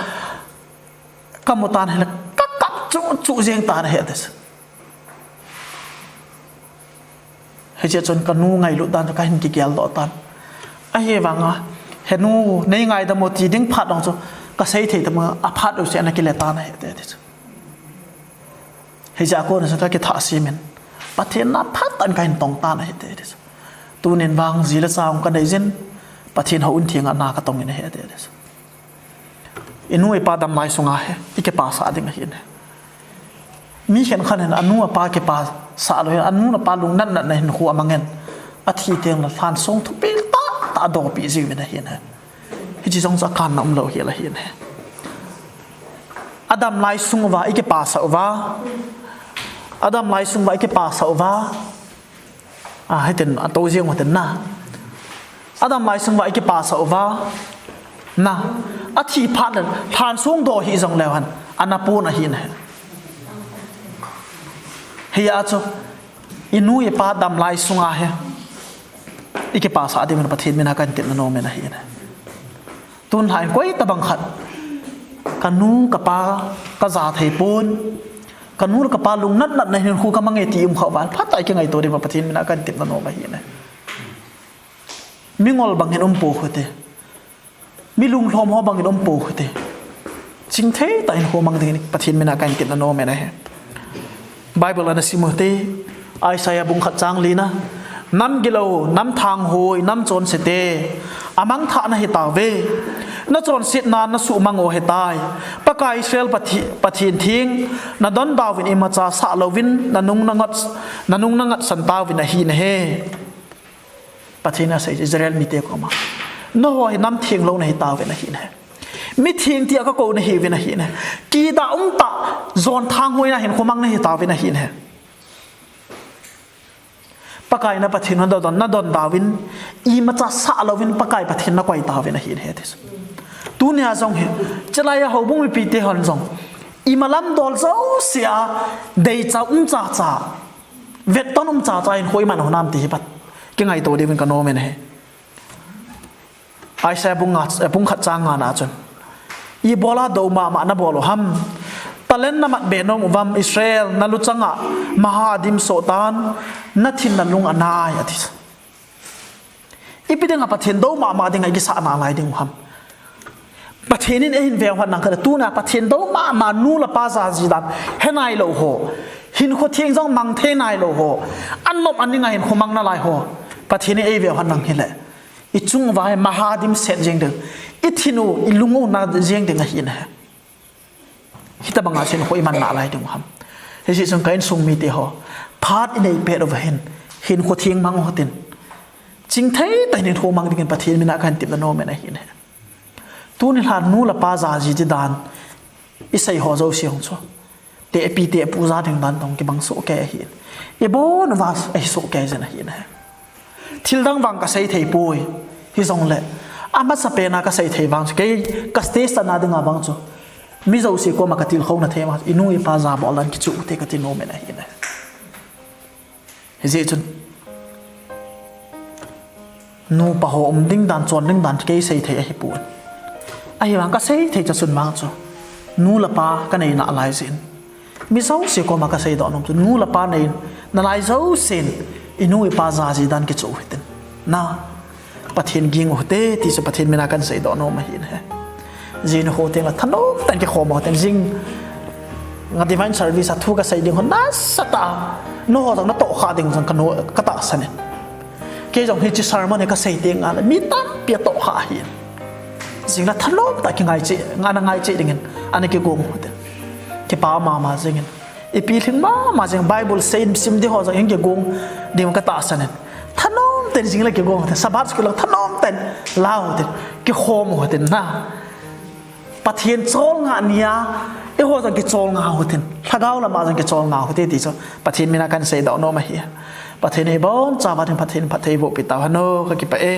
Kamu tan ahile, kakap chu chu jeng tan ahi ati. Hiche chun kanu ngailut dan chu kahin kigeldoh tan. Ahivanga, henu, neingaidam o ti ding phat dong chu, kasei thei tama, aphat u se ana kile tan ahi ati. Hiche a kona chu kakithah simin. Pathen na phat tan kahin tong tan ahi ati. Tunin vang ji le cha kanei jin, Pathen houin thenga na katongin ahi ati. Inu ipa damlai sunga hi, ikipasah ding ahin. Mi khenkhat hin anu apa kipasah lou hin, anu apa lungnatnatna hinkho amangin. Athi teng le lhansong thupi tahtah adopi jiuvin ahin. Hiche jong chu akanna umlou hel ahin. Adamlai sung uva, ikipasah uva. Adamlai sung uva, ikipasah uva. A, hitin, ato jeng utin na. Adamlai sung uva ikipasah uva. Na. Athi phat le, lhansong do hih jongleu hen. Ana pon ahin. Hia chu. Inu ipa damlai sunga hi. Ikipasah diuvin Pathen mina kahin temna nomin ahin. Tun lhai koi tabang khat. Kanu kapa kaja thei pon. Kanu kapa lungnatnatna hinkho kamang e ti um khah uva. Phat a ikingaito diuva Pathen mina kahin temna nom ahin. Mingol bangin um pou hite. Mi lunglhom ho bangin um pou hite. Chingthei tah hinkho mang dingin Pathen mina kahin temna nomin ahi. Bible ana sim u hite, Isaiah bung khat chang lina, nam gilou, nam thanghoi, nam chonse te, amangthah nahi tauve. Nachonsetna nasuhmang u ahitai. Pakai Israel Pathe-, Pathen theng, nadon dauvin imacha sah louvin, nanung nangat, nanung nangatsan tauvin ahi nahi. Pathen in asei Israel mite koma. Nangho hi nam thenglou nahi tauvin ahi nahi. Mi theng tia kakou nahiuvin ahi nahi. Kidah umtah, jon thanghoina hinkho mang nahi tauvin ahi nahi. Pakai na Pathen nadon, nadon dauvin, imacha sah louvin Pakai Pathen nakoi tauvin ahi nahi. Tunia jong hi, chelai a houbung mipite hon jong, imalam dol jousea, deicha umchacha, vetton umchacha hinkho iman u hinam ti hi pat. Kingaito diuvin kanomin ahi. Isaiah bung nga, eh, bung khat chang nga na chun. Ibola dou mama nabol u ham. Talent namat be nom uvam Israel naluchanga maha adim soh tan nathin nalung anai ati. Ipi dinga Pathen dou mama dinga ikisah nalai diu ham. Pathen in eihin veuvin nang khat tuna Pathen dou mama nu le pa jaji dan henailou ho. Hinkho theng jong mang thei nailou ho. Anop aninga hinkho mang nalai ho. Pathen in eiveuvin nang hile. Ichung uva hi maha dimset jeng ding. Ithin u, ilung u na jeng ding ahi nahi. Hitabanga hinkho iman nalai diu ham. Hijeh chun ka insung mite ho. Phat inei pet uva hin. Hinkho theng mang u hitin. Chingthei tah in hinkho mang dingin Pathen mina kahin temna nomin ahi nahi. Tuni lhan nu le pa jaji ti dan. Isei ho jouse hung chu. Te pi te pu ja ding dan tong kibang soh kei ahi. Ibon uva ahi soh kei jin ahi nahi. Thil dang vang kasei thei poi. Hijongle. Amasapen a kasei thei vang chu. Kei ka stage a na dinga vang chu. Mi jouse koma katilkhouna thei vang. Inu ipa jabol dan kichu te kati nomin ahi nahi. Hijeh chun. Nupa ho um ding dan, chon ding dan, kei sei thei ahipon. Ahivang kasei thei cha chun vang chu. Nu le pa kanei nalai jin. Mi jouse koma kaseidoh nom chu. Nu le pa nei nalai jousen. Inu ipa jaji dan kichu hitin. Na. Pathen ging u hite, ti chu Pathen mina kahin seidoh nom ahi nahi. Jing ho teng le thanom tah in kikhom u hite, jing nga divine service a thu kasei ding ho nasatah a, nangho jong natoh kha ding jong kanu, katahsan e. Kei jong hiche sermon hi kasei teng le mi tampi atoh kha ahi. Jing le thanom tah a kingai cheh, nga na ngai cheh dingin, ana kigong u hite. Kipa mama jingin. Ipi lhing mama jing Bible sei sim di ho jong hin kigong ding katahsan in. Thanom ten jing le kigong ten, Sabbath school lang thanom ten lau ten, kikhom u ten na. Pathen cholngah nia, eiho jong kicholngah u ten, lhagao lama jong kicholngah u te ti chu Pathen mina kahin seidoh nom ahi. Pathen in ibon chauva ding Pathen in phatthei eiboh pi tauhen o, kakipah e.